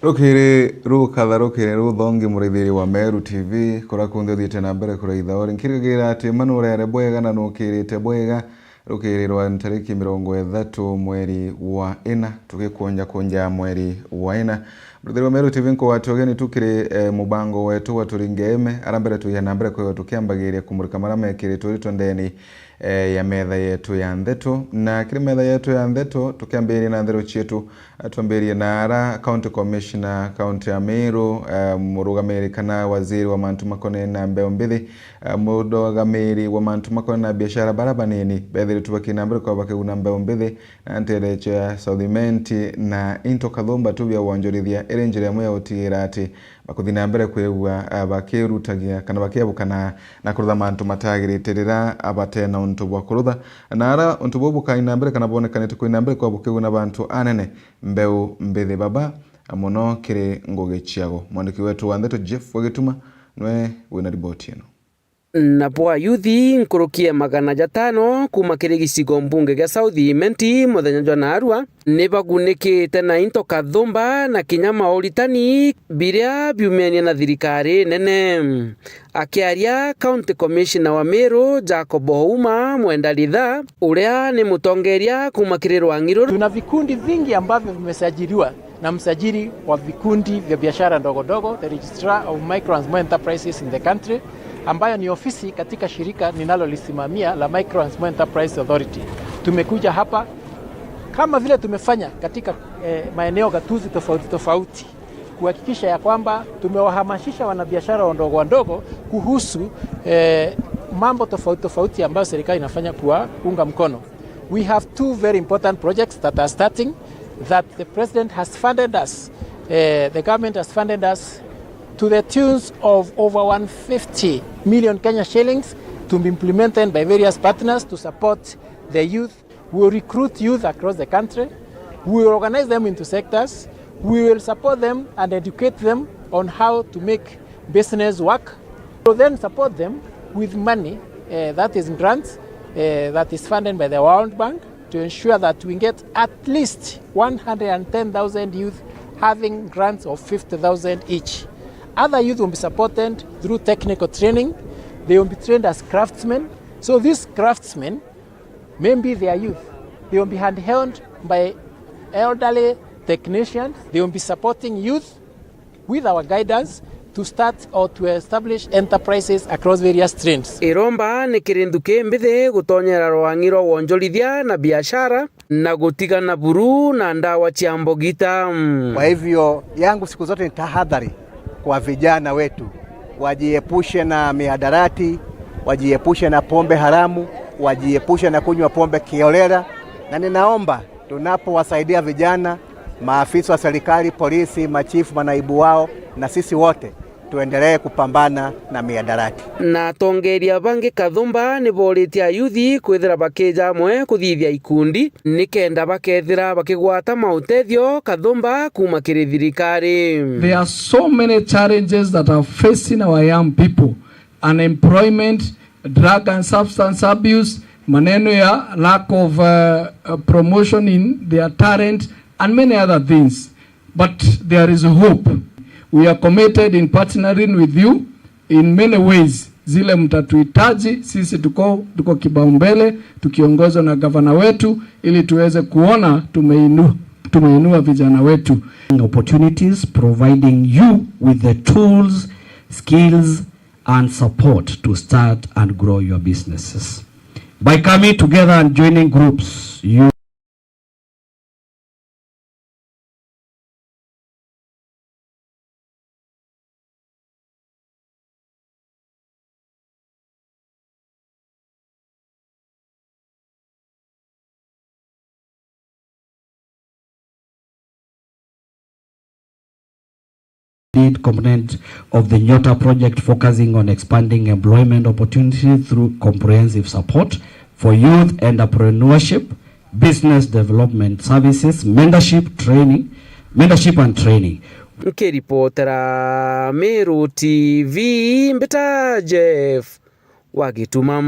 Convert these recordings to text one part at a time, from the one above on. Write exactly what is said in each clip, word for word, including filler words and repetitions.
Rukiri rukatha, rukiri ruthongi, muraithiri wa Meru T V, kuria kunthe uthiite na mbere kuraitha uri. Nkirigira ati ma nurere bwega na nukirite bwega. Rukiri rwa ntariki mirongo ithatu mweri wa ina, tugikunja kunja mweri wa ina. Muraithiri wa Meru T V, nkugwati ugeni tu kiri, eh, mubango wetu wa Turinge Eme, aria mbere tuiya na mbere kwigua tukiambagiria kumurika maria mekiritwe ritwe ndeni eh, ya metha yetu ya ntheto. Na kiri metha yetu ya ntheto, tukiambiriria na ntheto cietu, eh, twambirie na ara County Commissioner, County ya Meru, eh, murugamiri kana waziri wa mantu makonene na mbeu mbithi, eh, murugamiri wa mantu makonene na biashara bara banini, bethiritwe bakina mbere kwa bakiguna mbeu mbithi, na ntereche ya South Imenti na into kathumba tu bia wonjorithia, iri njira imwe ya gutigira ati bakuthi na mbere kwigua, ah, bakirutagia kana bakiabukana na kurutha mantu matagirite riria, ah, bate na untu bwa kurutha. Na ara untu buu bukai na mbere kana bwonekanite kui na mbere kwa bukiguna bantu anene mbeu mbithi baba, ah, mono kiri ngugi ciago. Mwandiki wetu wa ndeto Jeff Wagituma nwe wina riboti ino. Nabo ayuthi nkuruki ya magana jatano kuuma kiri gicigo mbunge gia South Imenti muthenya jwa naarua ni bagunikite na into kathumba na kinya mauritani biria biumiania na thirikari nene. Akiaria County Commissioner wa Meru, Jacob Ouma Mwenda Ritha, uria ni mutongeria kuuma kiri rwang'i ruru. Tuna vikundi vingi ambavyo vimesajiliwa na msajili wa vikundi vya biashara ndogo ndogo, the Registrar of Micro and Small Enterprises in the country, ambayo ni ofisi katika shirika ninalolisimamia la Micro and Small Enterprise Authority. Tumekuja hapa kama vile tumefanya katika, eh, maeneo gatuzi tofauti tofauti kuhakikisha ya kwamba tumewahamasisha wanabiashara wadogo wadogo kuhusu, eh, mambo tofauti tofauti ambayo serikali inafanya kuwaunga mkono. We have two very important projects that are starting that the president has funded us, eh, the government has funded us to the tunes of over one fifty million Kenya shillings to be implemented by various partners to support the youth. We will recruit youth across the country. We will organize them into sectors. We will support them and educate them on how to make business work. We will then support them with money, eh, that is grants, eh, that is funded by the World Bank to ensure that we get at least one hundred and ten thousand youth having grants of fifty thousand each. Other youth will be supported through technical training. They will be trained as craftsmen. So these craftsmen, maybe they are youth. They will be handheld by elderly technicians. They will be supporting youth with our guidance to start or to establish enterprises across various streams. Iromba ni kiri nthuki mbithi gutonyera rwang'i rwa wonjorithia na biashara na gutigana buru na ndawa cia mbogita. Kwa hivyo, yangu siku zote ni tahadhari kwa vijana wetu, wajiepushe na mihadarati, wajiepushe na pombe haramu, wajiepushe na kunywa pombe kiholela. Na ninaomba tunapowasaidia vijana, maafisa wa serikali, polisi, machifu, manaibu wao, na sisi wote tuendelee kupambana na mihadarati. Na atongeria bangi kathumba ni boritie ayuthi kwithira bakija amwe kuthithia ikundi nikenda bakethira bakigwata mautethio kathumba kuuma kiri thirikari. There are so many challenges that are facing our young people: unemployment, drug and substance abuse, maneno ya lack of, uh, uh, promotion in their talent and many other things. But there is hope. We are committed in partnering with you in many ways. Zile mtatuhitaji, sisi tuko, tuko kipaumbele tukiongozwa na gavana wetu ili tuweze kuona tumeinu-, tumeinua vijana wetu. Opportunities, providing you with the tools, skills, and support to start and grow your businesses. By coming together and joining groups, you Lead component of the Nyota project, focusing on expanding employment opportunity through comprehensive support for youth entrepreneurship, business development services, mentorship, training, mentorship and training. Nkiripotera Meru T V, mbita Jeff wa Gituma.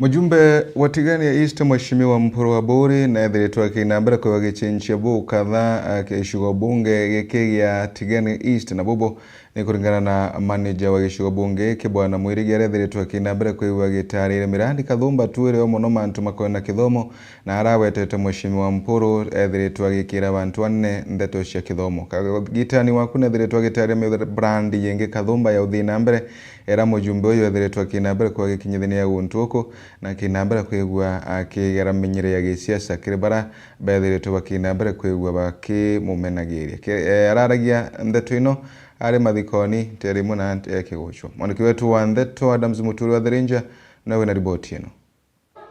Mujumbe wa Tigania East, Mheshimiwa Mpuru Aburi, neethiritwe akina mbere kwiwa gicinchia bukatha, ah, gicigo bunge giki gia Tigania East, na bubu ni kuringana na manager wa gicigo bunge giki, Bwana Mwirigi, aria ethiritwe akina mbere kwiwa gitaarire mirandi kathumba tu irio mono mantu makoona kithomo, na aria agwetete Mheshimiwa Mpuru ethiritwe agikira bantu anne ndeto cia kithomo. Kagitani waku neethiritwe agitaarire mirandi yingi kathumba ya uthii na mbere, era mujumbe uyu ethiritwe akina mbere kwiwa gikinyithania guntu uku, na akina mbere kwigua akigera minyire ya gisiasa kiri bara bethiritwe bakina mbere kwigua bakimumenagiria. Ki-, eh, araragia ndeto ino ari mathikoni, ntere imwe na antu ekigucwa. Mwandiki wetu wa ndeto Adams Muturi wa The Ranger nawe na riboti ino.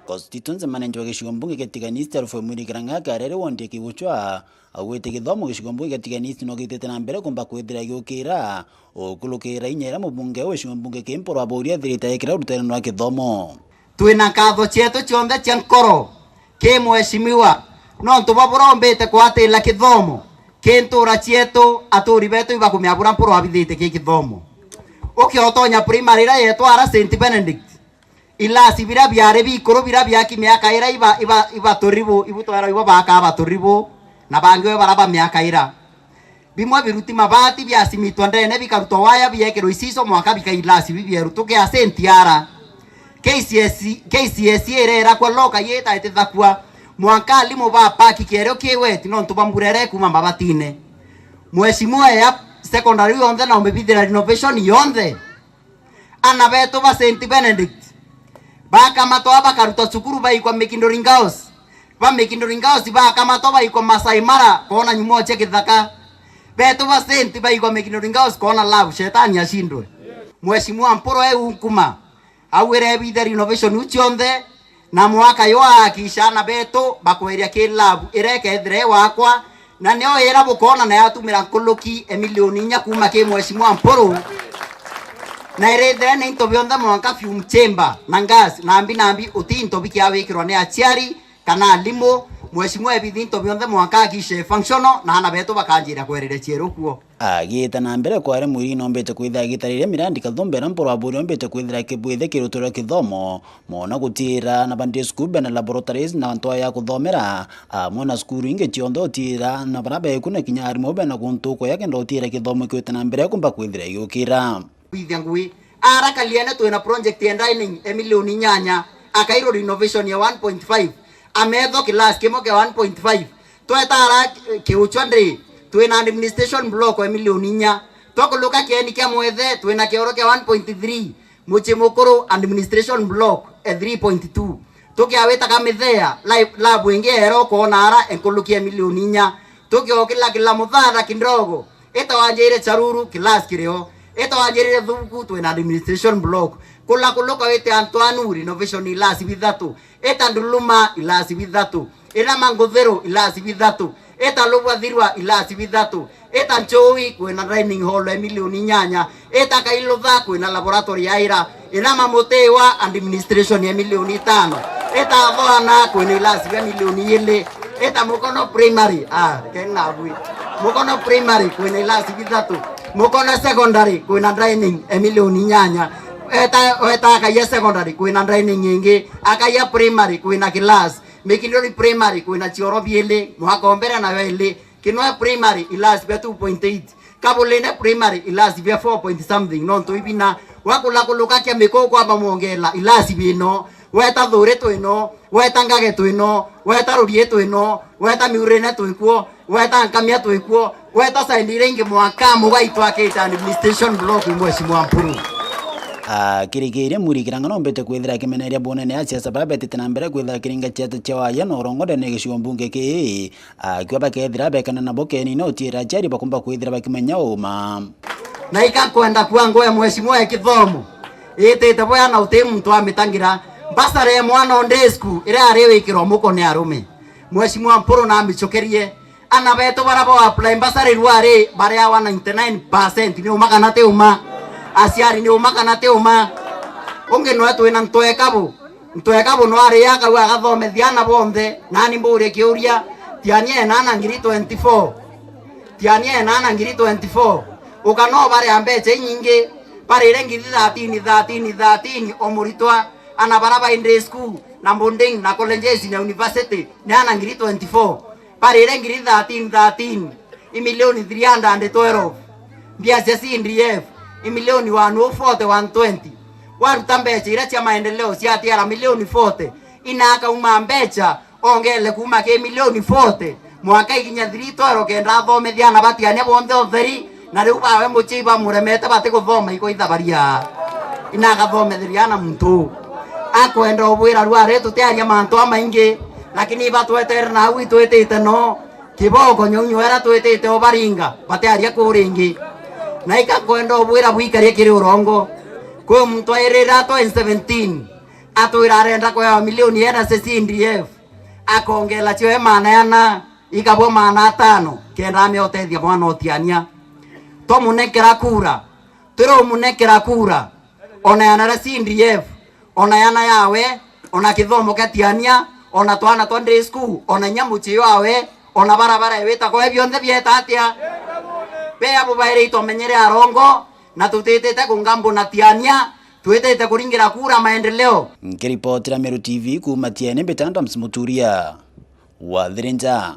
Constituency manager wa gicigo mbunge gia Tigania East, Alfred Mwirigi Kirang'aka, arere wondi ekigucwa, augite githomo gicigo mbunge gia Tigania East no gitite na mbere kumba kwithira giukira, ukurukira inya iria mubunge wa gicigo mbunge kia Mpuru Aburi ethirite ekira rutene rwa githomo. Twina nkatho cietu cionthe cia nkoro ki Mheshimiwa, nontu bwa buria umbite kwatira kithomo ki ntura cietu, aturi betu ibakumenya buria Mpuru abithitie ki kithomo. Ukiotonya primary iria yetwa ara Saint Benedict, ilasi biria biari bikuru biria biaki miaka iria iba, iba, ibaturibu, ibutwera ibo baka abaturibu, na bangi we bara ba miaka ira. Bimwe biruti mabati biasimitwa ndene, bikarutwa waya, biekirwa icico, mwanka bikailasi bibieru. Tukia Saint ara, K C S E, K C S E irerakwa loka yita itithakua, mwanka alimu ba paki kierio kiweti nontu bwa mbura iria ikuma mabatine. Mheshimiwa ya secondary yonthe na umibithira renovation yonthe. Ana betu ba Saint Benedict bakamatwa bakaruta cukuru baikwa Mikinduri Girls. Ba Mikinduri Girls bakamatwa baikwa Masai Mara koona nyumo cia kithaka. Betu ba Saint baikwa Mikinduri Girls koona love, shetani ashindwe. Mheshimiwa Mpuru e unkuma, au irebithe renovation u cionthe, na mwaka yo aakisha ana betu bakweria ki love iria ikethira i wakwa, na nio ira bukoona na yatumira nkuluki e milioni inya kuuma ki Mheshimiwa Mpuru, na irithire ni into bionthe mwanka fume chamber na gas, nambi nambi uti into bikiawikirwa ni aciari kana alimu. Mheshimiwa ebithi into bionthe mwanka akishe functional na ana betu bakanjira kwereria cieru kuo. Agiita na mbere kware mwiri nombete kwithira agitariria mirandi kathumba iria Mpuru Aburi ombete kwithira akibwithe kiruto ria kithomo, mona gutiira na bandi cukuru bena laboratories na ntwaa ya kuthomera, amwe na cukuru ingi cionthe utiira na bara beku na kinya arimu bena guntu kuya kenda utiira kithomo kiute na mbere kumba kwithira giukira. Kwithia ngui, ara Kaliene twina project ya dining e milioni inyanya, akairwo renovation ya one point five, ametho class kimwe kia one point five. Tweta ara Kiuchwa ndi, twina administration block e milioni inya. Twakuluka Kieni kia Mwethe, twina kioro kia one point three. Mucii Mukuru administration block e three point two. Tukiawita Kamithea, li-, lab ingi era ukoona ara enkuluki e milioni inya. Tukiokila kila Muthatha kidogo, ita wanjire Charuru class kirio, ita wanjirire Thuku twina administration block. Kula kuluka wite Antoine renovation ilasi bithatu, ita Nduluma ilasi bithatu, ina Manguthiru ilasi bithatu, ita Lubwathirwa ilasi bithatu, ita Nchui kwina dining hall ya milioni inyanya, ita Kailutha kwina laboratory ya ira, ina Mamutiwa administration ya milioni itano, ita Thoana kwina ilasi bia milioni ili, ita Mukono primary, ah, kena bwi. Mukono primary kwina ilasi bithatu, Mukono secondary kwina dining ya milioni inyanya, eta, eta Akaia secondary kwina dining ingi, Akaia primary kwina class, Mikinduri primary kwina cioro biili, mwaka o mbere nayo ili, Kinoe primary ilasi bia two point eight, Kabulene primary ilasi bia four point something, nontu ibina wakula kuluka kia miku kwamba mwongela ilasi bino, weta Thuri twino, weta Ngage twino, weta Rurie twino, weta Miurene twikuo, weta Nkamia twikuo, weta side iria ingi mwaka mugaitwakite administration block, Mheshimiwa Mpuru. Akirikiria Mwirigi Kirang'a nombete kwithira akimeneria bunene a siasa bara betite na mbere kwithira kiringa ciate cia waya na urongo ndene ya gicigo mbunge kii, akiuga bakethira bekana nabo keni na utiira aciari bakumba kwithira bakimenya uma. Na ika nkwenda kuuga ngugi ya Mheshimiwa ya kithomo itite boya na uti muntu amitangira. Mbasare ya mwana o day school iria ari wikirwa muko ni arume, Mheshimiwa Mpuru na amicokerie. Ana betu bara bo apply mbasari rwari bariawa ninety nine percent. Ni uma kana ti uma? Aciari, ni uma kana ti uma? Ungi noe twina Ntwekabu. Ntwekabu no ari akauga agathomethia ana bonthe. Nani mburie kiuria, tiania enana ngiri twenty-four. Tiania enana ngiri twenty-four. Ukano baria mbecha inyingi, barire ngiri thirteen, thirteen, thirteen o muritwa. Ana bara bai day school na boarding na colleges na university ni ana ngiri twenty-four. Barire ngiri thirteen, thirteen, i milioni three hundred twelve. Mbia cia C D F i milioni one forty, one twenty. Waruta mbeca iria cia maendeleo cia tiara milioni forty, ina akauma mbeca ongele kuma ki milioni forty mwaka ikinya three twelve kenda athomethia ana batiania bonthe utheri, na riu bawe mucii bamuremete batiguthoma iko ithabaria. Ina agathometheria ana muntu uu. Akwenda ubwira rware tutiaria mantu amaingi, lakini iba twetere nau itwitite no kiboko nyonyo era twitite obaringa batiaria kuu ringi. Na ikakwenda ubwira bwikarie kiri urongo. Kwi muntu airira twenty seventeen atwira arenda kuewa milioni ena cia C D F, akongela cioe maana ana, ikabwa maana atano, kenda ame utethia mwana utiania. Twamunekera kura, turiumunekera kura, ona yana ria C D F, ona yana yawe, ona kithomo kia tiania, ona twana twa day school, ona inya mucii wawe, ona barabara iwita kwa bionthe bieta atia? Bea bubaire itomenyere arongo, na tutitite kungambo na tiania, twitite kuringira kura maendeleo. Nkiripotira Meru T V kuuma Tiene, mbita Adams Muturia wa Thirinja.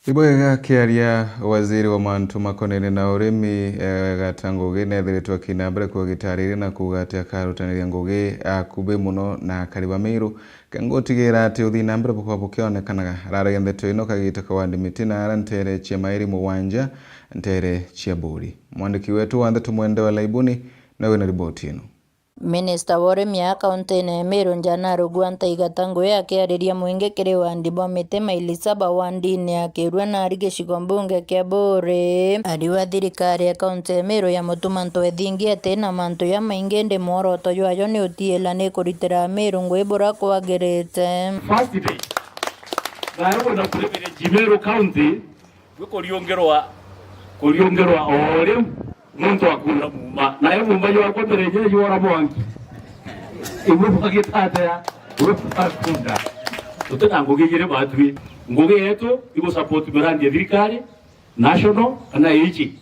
Ibwega akiaria waziri wa mantu makonene na urimi, eh, Gata Ngugi, nethiritwe akina mbere kugitarire na kuuga ati akarutaniria ngugi akubi muno na akari ba Meru, kengutigira ati uthii na mbere bukwa bukionekanaga. Araragia ndeto ino kagita ka wandi miti na ara ntere cia mairi mugwanja, ntere cia Buri. Mwandiki wetu wa ndeto Mwende wa Laibuni nawe na riboti ino. Minista wa urimi a kaunti-ini ya Meru, Njana Rugua Ntaigata Ngugi akiariria mwingi kiri wandi bwa Miti Maili Saba wandini ya Kirua na ari gicigo mbunge kia Buri, ariuga thirikari ya kaunti ya Meru ya mutuma ntwethingi ati na mantu jamaingi, indi mworoto jwayo ni utiila ni kuritira Meru ngugi bura kwagirite. First day, nayo kwenda privilege Meru County, gwi kuriungirwa, kuriungirwa o riu, muntu akunda muuma. Nayo muuma jwakwa mbere je jwora mwanki. Igwe bwagita atia? Igwe bwakunda. Tuti na ngugi ijiri batwi. Ngugi yetu igu support mirandi ya thirikari, national, kana iji.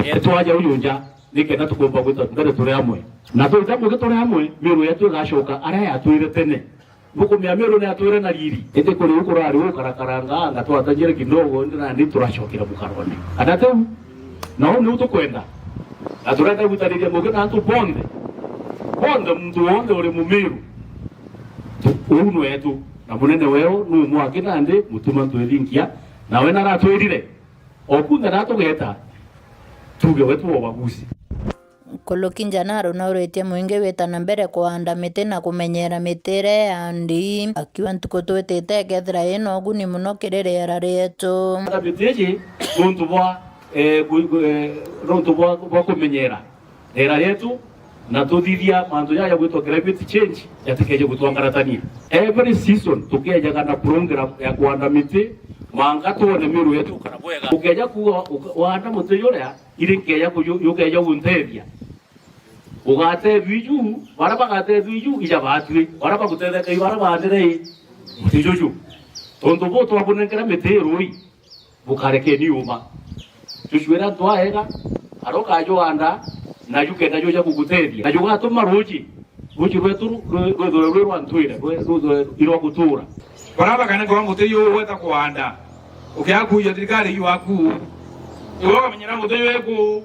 Yetu aja uyu nja, nikenda tukumba gwita mbere turi amwe. Na twita ngugi turi amwe, Meru yetu igacoka aria yatwire tene. Bukumia Meru ni atwire na riri. Indi kuri u kurari u karakaranga, anga twatanyire kidogo, indi nandi turacokera mukarone. Kana tiu? Na uu niu tukwenda. Na turenda gwitaniria ngugi na antu bonthe. Bonthe, muntu wonthe uri Mumiru. Tu-, uu nwetu. Na munene weo nu mwaki nandi, mutuma ntwithinkia. Nawe naratwirire. O kunthe na tugeta, tuge we tuobaguci. Nkuluki Njana arunauritye mwingi wita na mbere kuanda miti na kumenyera miti iria iandi, akiuga ntuku twitite ikethira ina uguni muno kiri riera rietu. Anda miti iji nuntu bwa, eh, ku-, ku-, eh, nuntu bwa, bwa kumenyera riera rietu, na tuthithia mantu jaja gwitwa climate change jatikeje gutwangaratania. Every season tukejaga na program ya kuanda miti, mwanka twone Meru yetu kana bwega. Ukeja kuuga uka-, waanda muti juria, iri nkeja kuju-, jukeja guntethia. Ugatethua iju, baria bagatethua iju, ija batwi. Baria bagutetheka i baria baandire i muti juju. Tontu buu twabunenkera miti i rui, bukarekeni yuma. Juju iria ntwaega, aria ukajuanda, na jukenda juja kugutethia. Na jugatuma ruuji, ruuji rwetu ru-, rwi-, rwithirwe rwi rwa ntwire, rwi-, rwithirwe i rwa gutura. Baria bakanenkerwa muti juu weta kuanda, ukiakuja thirikari yu waku, iwe ukamenyera muti juu iku,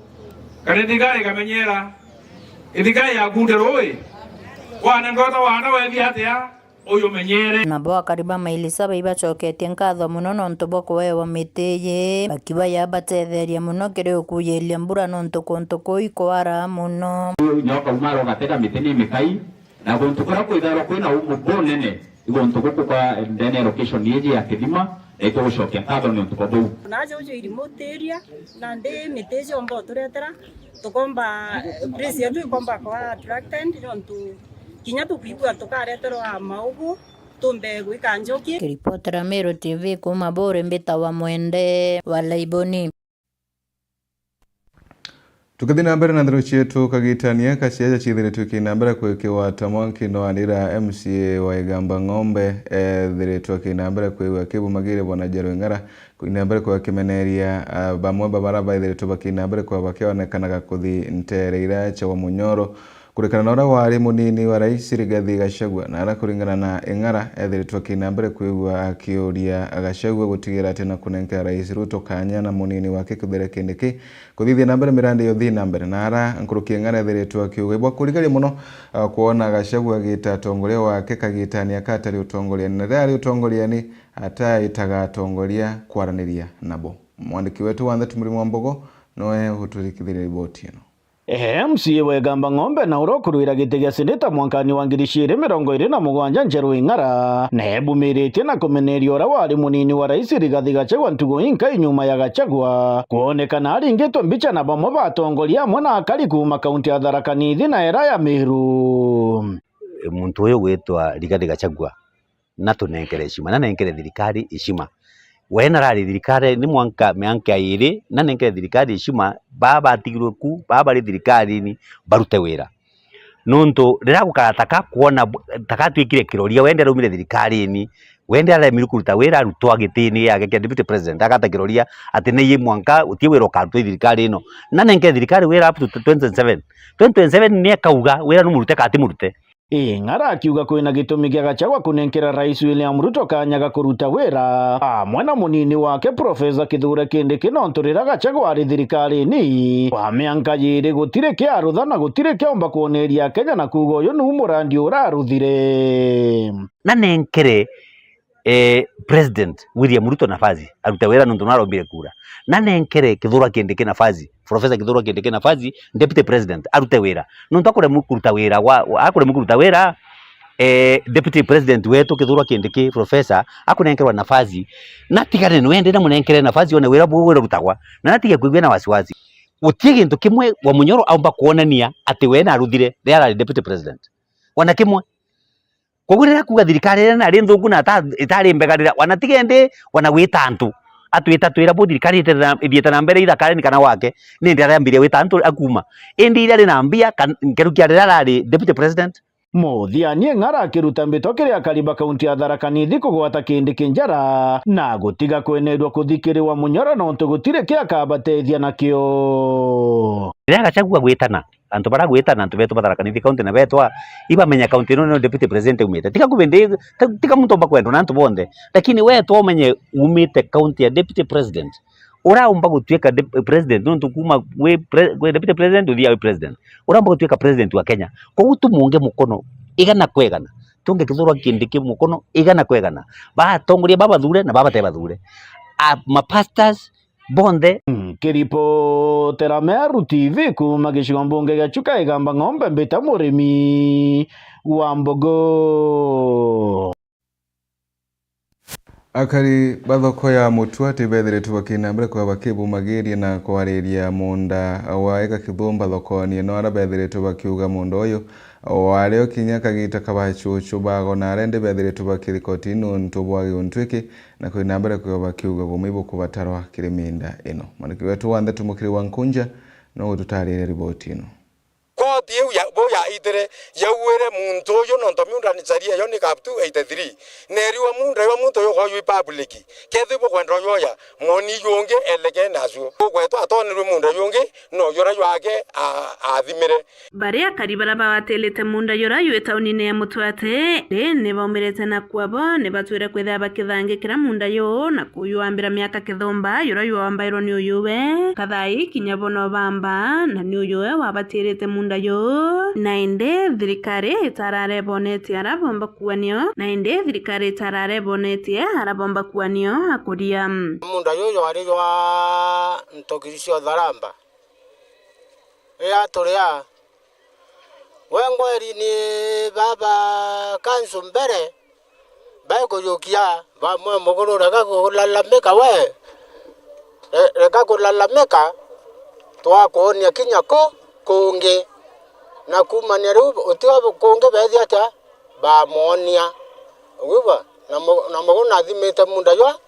kana thirikari ikamenyera, ithirikari yaku nderu ui, wanenkerwa ta wanda wethi atia? Uyu menyere. Nabo akari ba Maili Saba ibacoketie nkatho mono nontu bwa kuewa miti iji, bakiuga yabatetheria mono kiri ukuyiria mbura nontu kuntu kuu ikwara mono. Nyoka umara ugatega miti ni mikai, na guntu kuria kwithairwa kwina umu bunene, i guntu guku kwa ndene ya location iji ya Kithima, na itugucokia nkatho nontu bwa buu. Naja uju irimutiria, nandi miti iji omba uturetera, tukomba, eh, place yetu ikomba kwa attracted, nontu kinya tukwigua tukareterwa maugu, tumbe gwika njuki. Kiripotera Meru T V kuuma Buri, mbitawa Mwende wa Laiboni. Tukithi na mbere na nthero cietu, kagitania ka ciaja ciithiritwe kina mbere kwikiwa ta mwanki no anira M C A wa Igamba Ng'ombe ethiritwe kina mbere kwigua kibumagire bwana Njeru Ing'ara, kina mbere kwa kimeneria, ah, bamwe ba bara baithiritwe bakina mbere kwa bakionekanaga kuthi ntere ira cha wa Munyoro. Kurikana na uria wari munini wa rais Rigathi Gachagua, na aria kuringana na Ing'ara ethiritwe akina mbere kwigua akiuria Gachagua gutigira ati na kunenkera rais Ruto kanya na munini wake Kithure Kindiki kuthithia na mbere mirandi ya uthii na mbere, na ara nkuruki Ing'ara ethiritwe akiuga ibwa kurigaria muno, ah, kwona Gachagua agita atongoria wake kagitani aka atari utongoriani, na riria ari utongoriani ataitaga atongoria kwaraniria nabo. Mwandiki wetu wa ndeto Murimi wa Mbogo noe uturikithiria riboti ino. M C A wa Igamba Ng'ombe na uria ukurwira giti gia seneta mwankani wa ngiri ciiri mirongo iri na mugwanja Njeru Ing'ara, neebumiritie na kumeneria uria wari munini wa rais Rigathi Gachagua ntugo inkai nyuma ya Gachagua kwonekana aringitwe mbicha na bamwe ba atongoria amwe na akari kuuma kaunti ya Tharaka Nithi na era ya Meru. Muntu uyu gwitwa Rigathi Gachagua natunenkere heshima, nanenkere thirikari heshima. We narari thirikari ni mwanka mianka iri, nanenkere thirikari heshima, baa batigirwe ku, baa bari thirikarini, barute wira. Nontu riria gukara taka kwona bu-, taka atwikire kiroria, wende araumire thirikarini, wende aremire kuruta wira, arutwa gitini giake kia deputy president, agata kiroria ati ni yi mwanka uti wira ukarutwa i thirikari ino. Nanenkere thirikari wira up to twenty twenty-seven. Twenty twenty-seven ni akauga wira numurute kana atimurute. Ing'ara akiuga kwina gitumi gia Gachagua kunenkera Rais William Ruto kanya ga kuruta wira amwe na munini wake Profesa Kithure Kindiki, nontu riria Gachagua ari thirikarini kwa mianka yiri, gutiri kiarutha na gutiri kiaumba kwoneria Akenya na kuuga uyu niu murandi uraruthire. Nanenkere eh, President William Ruto nafasi arute wira nontu narombire kura. Nanenkere Kithure Kindiki nafasi, Professor Kithure Kindiki nafasi, Deputy President arute wira. Nontu akuremwa kuruta wira wa, wa, akuremwa kuruta wira, eh, Deputy President wetu Kithure Kindiki, Professor, akunenkerwa nafasi. Natigane nwende na munenkere nafasi one wira bu wira rutagwa. Na natige kwigua na wasiwasi. Guti gintu kimwe Wamunyoro aumba kwonania ati we naruthire riria arari Deputy President. Wana kimwe. Koguo riria akuuga thirikari iria nari nthuku na ata-, itari mbega, riria wana tigendi wana gwita antu, atwita twira bu thirikari itete na, ithiete na mbere ithakareni kana gwake, nindi arambiria gwita antu akuuma. Indi iria ari na mbia, kan-, nkerukia riria arari deputy president. Muthiani Ng'ara akiruta mbitwa kiri akari ba kaunti ya Tharaka Nithi kugwata Kindiki njara na gutiga kwenerua kuthikiriwa Munyoro nontu gutiri kia akabatethia nakio. Riria Gachagua gwitana, antu baria gwitana, antu betu ba Tharaka Nithi County na betwa, ibamenya county ino nio deputy president aumite. Tiga kubi ndi, ta-, tiga muntu omba kwendwa na antu bonthe. Lakini wetwa umenye umite county ya deputy president. Uraumba gutuika dep-, president, nontu kuma wi pre-, wi deputy president, uthia wi president. Uraumba gutuika president wa Kenya. Koguo tumuunge mukono, igana kwa igana. Tunge Kithure Kindiki mukono, igana kwa igana. Batongoria babathure na babatebathure. A, ma pastors, bonthe. Nkiripotera Meru T V kuuma gicigo mbunge gia Chuka Igamba Ng'ombe, mbita Murimi wa Mbogo. Akari ba thoko ya Mutua ti bethiritwe bakina mbere kwa bakibumagiria na kwariria munda wa eka kithumba thokoni ino, ara bethiritwe bakiuga munda uyu wari o kinya kagita ka bachuchu bago, na aria ndi bethiritwe bakirikoti nontu bwa giuntwiki, na kwina mbere kwio bakiuga bumwe ibukubatarwa kiri minda ino. Mwandiki wetu wa ndeto Mukiri wa Nkunja no gututariria riboti ino. Koti iu ya, bo yaitire, yaugwire muntu uyu nontu miunda ni sharia yo ni up to eighty-three. Neriwa munda yo muntu uyu koyu i public. Kethi bukwenda uyu oya, moni yungi eleke nacio. Ugwetwa atonirwe munda yungi, no yura yake a-, athimire. Baria akari baria bawatirite munda yura ywi taunine ya Mutwate, ri ni baumirite na kwabo, ni batwire kwithira bakithangikira munda yuu, na kuyuambira miaka kithumba yura ywaambairwe ni uyuwe. Kathai kinya bo no bamba, na ni uyuwe wabatirite munda yuu. Na indi thirikari itarare bonetie ara bomba kuanio, na indi thirikari itarare bonetie ara bomba kuanio akuria. Munda yuu yari jwa ntogiri cia Utharamba. Riria turi aa, we ngweri ni baba kansu mbere, baikujukia, bamwe muguru, reka kulalamika we, re-, reka kulalamika, twakwonia kinya ku kungi. Na kumania riu utio kungi bethi atia, bamwonia. Wigua? Na mu-, na muguru nathimite munda jwa,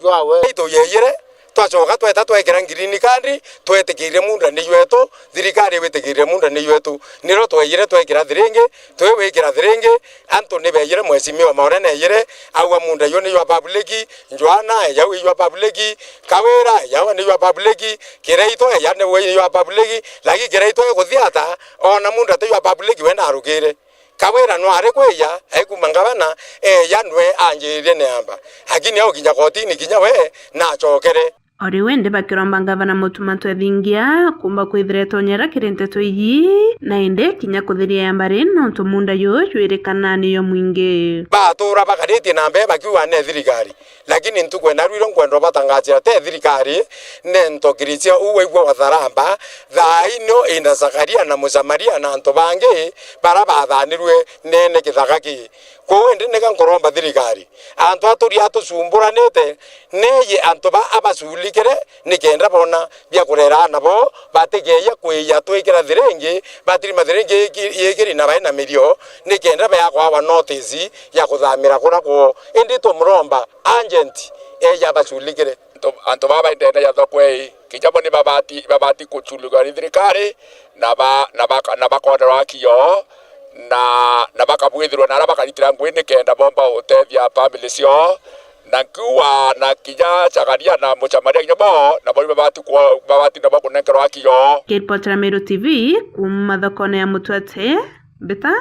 jwawe. Ituyeyire, Twacoka tweta twekira green card, twetikirie munda ni jwetu, thirikari iwitikirire munda ni jwetu. Nirio tweyire twekira thiringi, twiwikira thiringi, antu ni beyire Mheshimiwa Maore neyire, auga munda juu ni jwa public, Njwana eja wi jwa public, Kawira eja ni jwa public, Kiraitu eja ni wi jwa public, lakini Kiraitu eguthiata, ona munda ti jwa public we narugire. Kawira nwari kwija, aikuma ngavana, eja nwe anjiririe neamba. Lakini aukinya kotini kinya we nachokere. O riu indi bakiromba ngavana Mutuma Twethingia kumba kwithira etonyera kiri nteto iji, na indi kinya kuthiria yamba ri nontu munda juu jwirikana ni yo mwingi. Batura bakaritie na mbee bakiuga ne thirikari. Lakini ntuku ena rwiro nkwenda ubatangacia te thirikari, ne ntokiricia uu waigua watharamba, thaa ino ina Zakaria na Musamaria na antu bangi bara bathanirue nene kithaka ki. Kwou indi nika nkuromba thirikari, antu a turia tucumburanite, neye antu ba abaculikire nikenda bona bia kurera aana bao, batikeeja kwija twikira thiringi, batirima thiringi yiki-, yikiri na bai na mirio, nikenda beakwawa notice ya kuthamira kura kwoo. Indi tumuromba agent eja abaculikire. Antu, antu baba indene ya thoko ii, kinya bo ni babati, babati kuculikirwa ni thirikari, na ba, na baka-, na bakonerwa haki yoo, na, na bakabwithirwa na aria bakaritira ngui nikenda bomba utethia family ciao. Na nkiuga na kinya Zakaria na Musamaria kinya bo, na bo ni babati kwo-, babati nabo kunenkerwa haki yoo. Kiripotera Meru T V kuuma thokone ya Mutwete, Mbita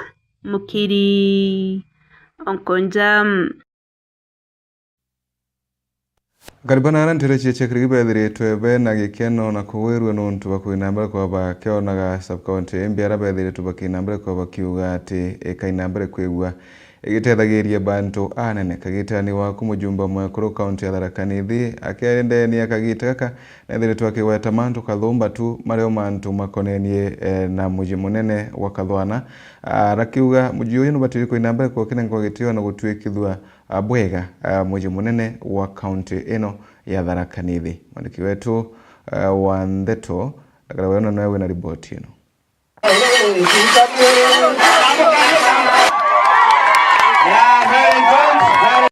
Mukiri, Onkonja. Karibu na aria nteere cia Chakirigi beethiritwe bena gikeno na kugwirua nontu bwa kuthi na mbere kwaba bakionaga sub-county imbi aria beethiritwe bakithi na mbere kwaba bakiuga ati ikai na mbere kwigua igitethagiria bantu anene. Kagitani waku mujumba mwekuru kaunti ya Tharaka Nithi akiendeenia kagita gaka neethiritwe akigweta mantu kathumba tu mario mantu makonenie, eh, na muji munene wa Kathwana. Arakiuga muji uyu nubatiri kuthi na mbere kukinengwa gitio na gutwikithua, ah, bwega, ah, muji munene wa kaunti ino ya Tharaka Nithi. Mwandiki wetu, ah, wa ndeto, Ndagara Weno, niwe wina riboti ino.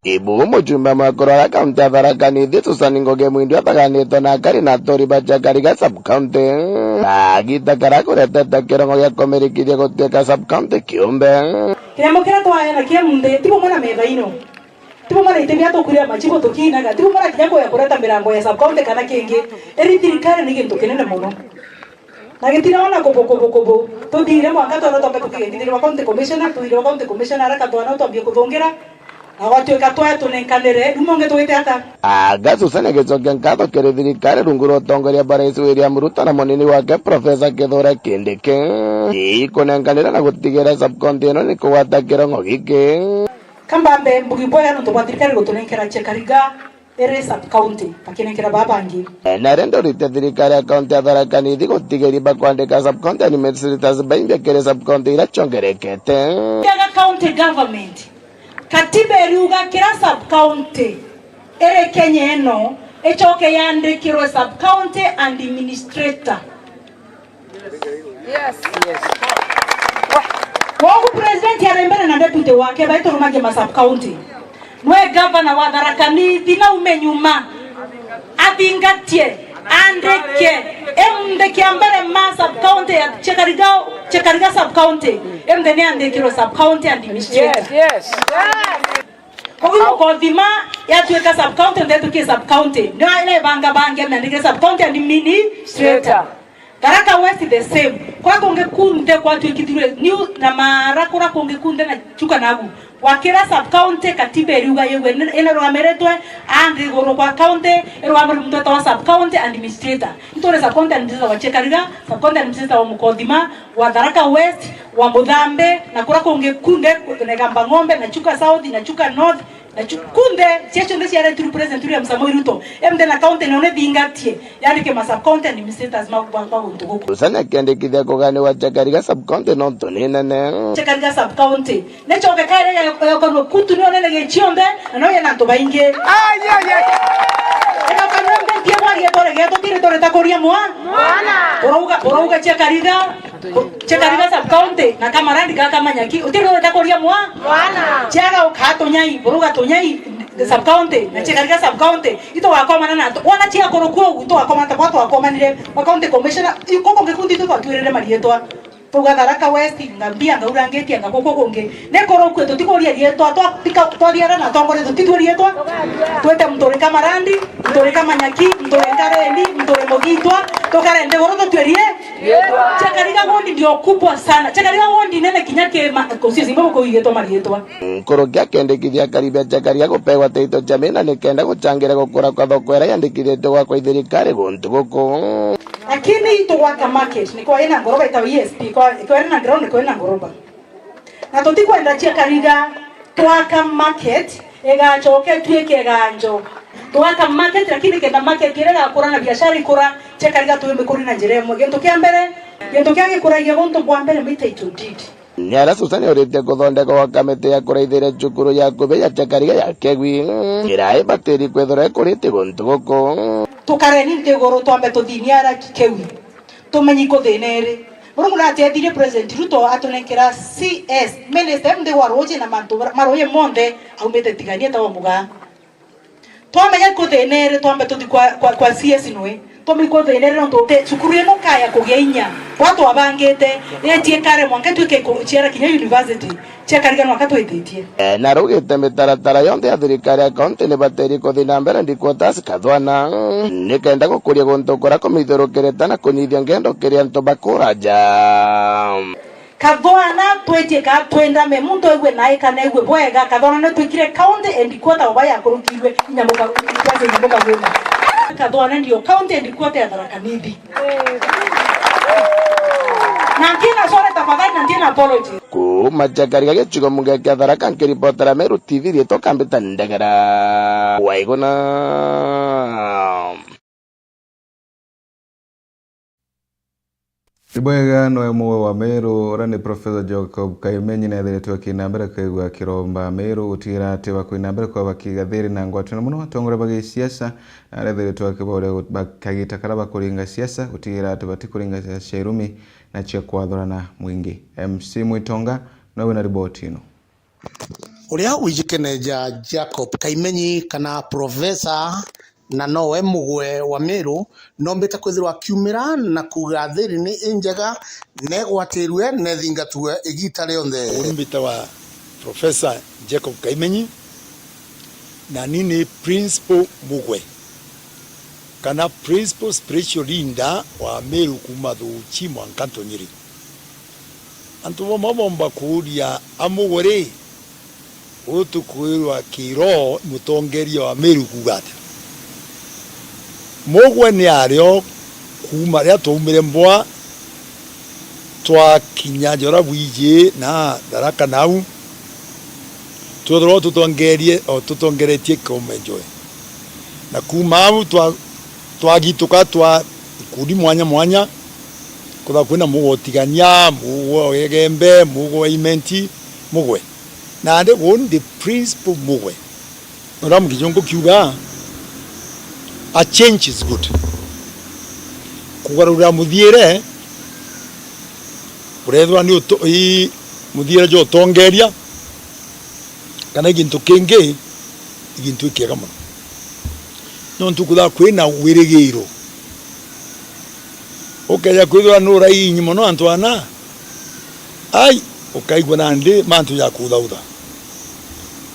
Ibu mujumbe mwekuru aria kaunti ya Tharaka Nithi, Susan Ngugi Mwindu, athaganitwe na akari na aturi ba Chakariga sub-county. Kagita karia akuretete kirongo gia kumirikithia gutuika sub-county kiumbe. Kiremo kiria twaeana kia munthi ti bumwe na metha ino. Ti bumwe na iti biria tukwirira machibu tukiinaga. Ti bumwe na kinya kuya kureta mirango ya sub-county kana kingi. Iri thirikari ni gintu kinene mono. Na gitiraona kubu, kubu, kubu. Tuthiire mwanka twona twambe tukigendithirwa county commissioner, tuthiire county commissioner araka twana twambie kuthungira. Na gwatuika twaya tunenkanire, riu mungi twite ata? Aga Susan agicokia nkatho kiri thirikari rungu rwa utongoria bwa Rais William Ruto na munini wake Professor Kithure Kindiki. Ii kunenkanira na gutigira sub-county ino ni kugwata kirongo giki. Kambambe mbugi bwega nontu bwa thirikari gutunenkera Chakariga iri sub-county, bakinenkera baa bangi. Na rende urite thirikari ya kaunti ya Tharaka Nithi gutigeri bakwandika sub-county administrators baimbi kiri sub-county iria ciongerekete. Kiaga county government. Katiba iriuga kira sub-county iri Kenya ino icoke yandikirwe sub-county administrator. Yes. Yes. Kwogu president ari mbere na deputy wake baiturumagia ma sub-county. Nwe governor wa Tharaka Nithi naume nyuma. Athingatie, andike, emundike mbere ma sub-county ya Chakariga, Chakariga sub-county. Emde ni andikirwe sub-county administrator. Yes, yes. Koguo Mukothima yatuika sub-county, ndetukie sub-county. Nio ile banga bangi ameandikire sub-county administrator. Tharaka West the same. Kwa kungi kunthe kwatuikithirwe new na mara kura kungi kunthe na Chuka nagu. Gwakira sub-county katiba iriuga yigwe ina rugamiritwe anthi iguru kwa county, irugamiritwe muntu etagwa sub-county administrator. Nituri sub-county administrator wa Chakariga, sub-county administrator wa Mukothima, wa Tharaka West, wa Muthambi, na kura kungi kunthe, na Igamba Ng'ombe, na Chuka South, na Chuka North, na Chu-, kunthe, cia cionthe ciaretirwe President William Samoei Ruto. Emde na county none thingatie, yandike ma sub-county administrators ma, ma, ma guntu guku. Rusa niakiandikithia kuganiwa Chakariga sub-county nontu ni nene. Chakariga sub-county. Nicoke kaire ya, ya, ya kutu ni onene gi cionthe, na no yena antu baingi. Ai, ai, ai. Ina kanwa mbe ntie bwarie tore getu tiri tore takuria mwa. Mwana. Urauga, urauga Chakariga. Chakariga sub-county, na Kamarandi gaka Manyaki, utiri wenda kuria mwa? Mwana. Chiaga ukatunyai, buruga tunyai, Sub county, na Chekariga sub county, itugakomana na antu. Wona cia kuru kuu, itugakomana ta kwa twakomanire, kwa county commissioner, i-, kuku gikundi tu twatwirire marietwa. Tuga Tharaka West, nga mbia, nga urangiti, nga kuku kungi. Ni kuru kuu tutikuria rietwa, twa-, tika-, twathiara na atongoria tutitwi rietwa. Twite Muturi Kamarandi, Muturi Kamanyaki, Muturi Nkareni, Muturi Mugitwa, tukare nthiguru tutwi rie. Chekariga ward ndio kubwa sana. Chekariga ward nene kinya ki ma-, constituency imwe guku igitwa marietwa. Nkuruki akendekithia akari ba Chekariga gupewa title cia mina nikenda guchangira gukura kwa thoko iria yandikithitue gwakwa i thirikari guntu guku. Lakini tugwaka market, ni kwa ina ngoroba itawa E S P, kwa, kwa ina ground, ni kwa ina ngoroba. Na tutikwenda Chekariga twaka market, igacoke tuike iganjo. Twaka market, lakini kenda market iria igakura na biashara ikura, Chekariga twimikuri na njira imwe. Gintu kia mbere, gintu kia gikuragia guntu bwa mbere ni title deed. Ni aria Susan uritie kuthondekwa gwa kamiti ya kuraithiria cukuru ya kubi ya Chekariga ya Kegwi, iria ibatiri kwithirwa ikurite guntu guku. Tukareni nthiguru twambe tuthini ara Kegwi, tumenye ikuthina iri. Murungu natethirie President Ruto atunenkera C S, minister nthi wa ruuji na mantu maruuji monthe aumite Tigania ta wa Mugaa. Twamenya kuthina iri, twambe tuthi kwa, kwa, kwa C S nwe. Twamenya kuthina iri nontu te cukuru ino kaya kugia inya. Kwa twabangite, itiekare mwanka twike ku-, ciara kinya university. Chekariga nwaka twititie. Eh, na rugite mitaratara yonthe ya thirikari ya kaunti ni batiri kuthi na mbere ndi quotas kathwana. Nikenda gukuria guntu kuria kumithurukiritana kunyithia ngendo kiri antu bakuraja. Kathwana twetie ka twendame, muntu aigue nae kana aigue bwega. Kathwana ni twikire county headquarter oba yakurukirwe inya muka-, inya mukagweta. Kathwana ndio county headquarter ya Tharaka Nithi. Na ntina sorry tafadhali, na ntina apology. Kuuma Chekariga gicigo mbunge kia Tharaka, nkiripotera Meru T V, riitwa Kambita Ndegera. Waiguna. Ibwega noe muwe wa Meru, uria ni Professor Jacob Kaimenyi, na ethiritwe akina mbere kwigua akiromba Meru gutigira ati bakwina mbere kwa bakigathiri na ngwatano muno atongoria ba gisiasa, na aria ethiritwe akiboria bakagita kara bakuringa siasa gutigira ati batikuringa siasa cia irumi na cia kwathurana mwingi. M C Mwitonga noe wina riboti ino. Uria wijikene ja Jacob Kaimenyi kana Professor na nowe mugwe wa Meru, nombite kwithirwa akiumira na kuuga thiri ni injega, negwatirue, nethingatue igita rionthe. Uni mbitawa Professor Jacob Kaimenyi, na ni ni Principal Mugwe, kana Principal Spiritual Leader wa Meru kuuma Thuuchi mwanka Ntonyiri. Antu bamwe bomba kuuria, a Mugwe ri, uu tukwirwa kiroho mutongeria wa Meru kuuga atia? Mugwe ni ario kuuma riria twaumire Mbwa, twakinya jora bwiji na Tharaka nau, twethirwa tutongerie, o tutongeretie Kiome Njoe. Na kuuma au twa-, twagituka twa ikundi mwanya mwanya, kwethirwa kwina Mugwe Utigania, Mugwe Egembe, Mugwe Imenti, Mugwe. Nandi uu ndi Principal Mugwe. Uria mukijungu kiuga, a change is good. Kugarura muthiire, urethirwa ni uto-, i, muthiire jwa utongeria, kana i gintu kingi, i gintu ikiega mono. Nontu kwithirwa kwina wirigiro. Ukeja kwithirwa nurainyi mono antu ana, ai, ukaigua nandi mantu ja kuthautha.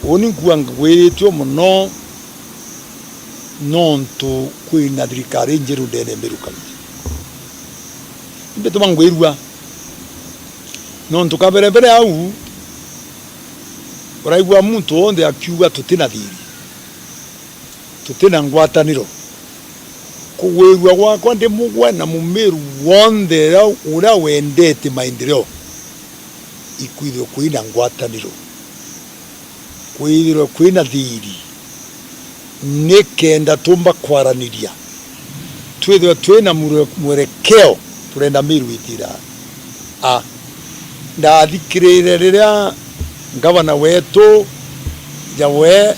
Uni nkuuga ngwiritue mono nontu kwina thirikari injeru ndene Meru County. Imbituma ngwirua nontu kaberebere au uraigua muntu wonthe akiuga tutina thiri. Tutina ngwataniro. Kugwirua gwakwa ndi Mugwe na Mumiru wonthe uria, uria wendete maendeleo, ikwithirwe kwina ngwataniro, kwithirwe kwina thiri, nikenda tumba kwaraniria, twithirwe twina mwere-, mwerekeo turenda Miru itira. A, ndathikirire riria ngavana wetu Jawe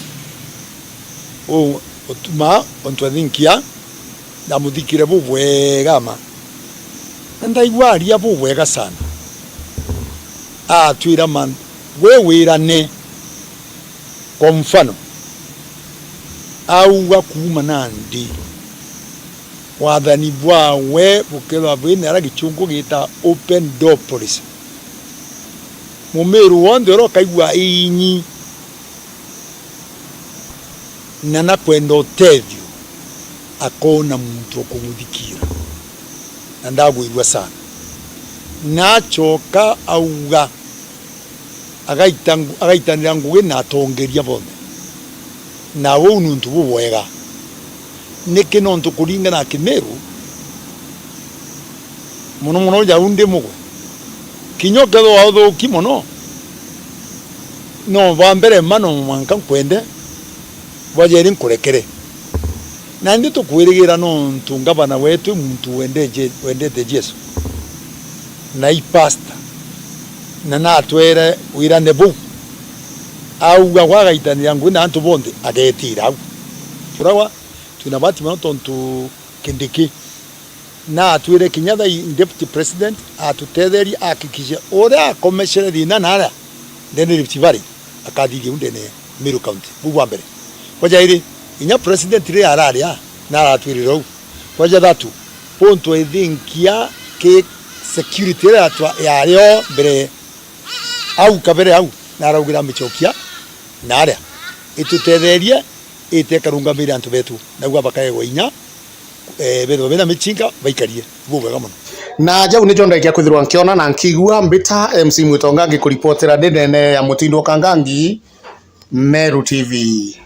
Uu utuma untu athinkia, ndamuthikire bubwega ma. Na ndaigua aria bubwega sana. Atwira man, we wirane. Kwa mfano, Auga kuuma nandi, wathani bwawe bukethirwa bwina aria gichungu giita open door policy. Mumiru wonthe uria ukaigua inyi na nakwenda utethio, akoona muntu wa kumuthikira. Na ndagwirua sana. Na acoka auga, agaita ngu-, agaitanira ngugi na atongeria bonthe. Na uu ni untu bubwega. Niki? Nontu kuringana na Kimiru, mono mono jau ndi mugwe, kinya ukethirwa uthuki mono, no bwa mbere mma no mwanka nkwende, bwa jeri nkurekere. Nandi tukwirigira nontu ngavana wetu i muntu wendeje-, wendete Jesu, na i pastor, na natwere wirane buu. Auga gwagaitanira ngugi na antu bonthe, agetira au. Turawa, twina bahati mono tontu Kindiki na atwire kinya thaa ii deputy president atutetherie ahakikishe uria akomecere thina na aria ndene Rift Valley akathithia u ndene Meru County. Buu bwa mbere. Bwa jairi, inya president riria araria na aratwirire uu. Bwa jathatu, untu ethinkia ki security iria yatwa-, yari o mbere au kabere au, na araugira amicokia na aria itutetherie ite ikarungamire antu betu, nagua bakaegwa inya, eh, bethirwa bena michinga baikarie. Bubwega mono. Na jau nijo ndaikia kwithirwa nkiona na nkigua. Mbita M C Mwitonga ngikuripotera ndi ndene ya Mutindo Kangangi, Meru T V.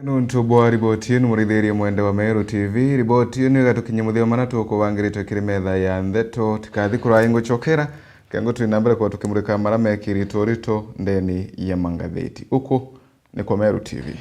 Nuntu bwa riboti inu, murithirie mwende wa Meru T V, riboti inu igatukinyia muthia mana tukubangiritwe kiri metha ya ntheto. Tikathi kurai ngucokera, kengo twi na mbere kwa tukimurika mara mekiritwe urito ndeni ya mangatheti. Uku ni kwa Meru T V.